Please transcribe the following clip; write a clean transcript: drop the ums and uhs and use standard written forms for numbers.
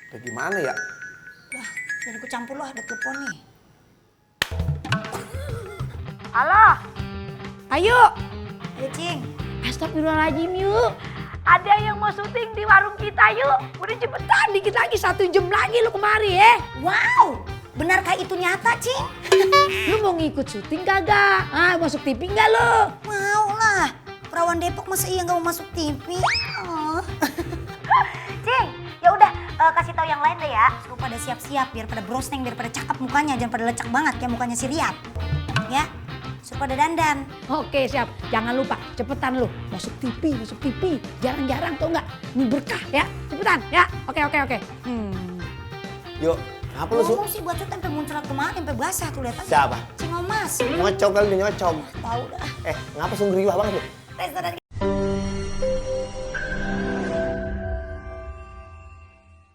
Bagaimana ya? Dah, biar aku campur loh, ada telepon nih. Halo, Ayo. Ayo, Cing. astagfirullahaladzim yuk. Ada yang mau syuting di warung kita yuk. Udah cepetan, dikit lagi 1 jam lagi lu kemari ya. Wow, benarkah itu nyata, Cing? Lu mau ngikut syuting kagak? Ah, masuk TV nggak lu? Mau lah. Perawan Depok masa iya nggak mau masuk TV? Oh. Cing, ya udah kasih tahu yang lain deh ya. Suruh pada siap-siap biar pada brosneng, biar pada cakep mukanya, jangan pada lecek banget kayak mukanya si Riyad. Ya, suruh pada dandan. Oke siap, jangan lupa cepetan lu masuk TV, jarang-jarang tau nggak? Ini berkah ya, cepetan ya. Oke. Yuk, apa lu Su? Ngomong sih buat tempe muncrat kemarin, tempe basah tuh lihat aja. Siapa? Cing Omas. Nyocok kali nyocok. Tahu dah. Ngapa sungguh riwah banget lu? Restoran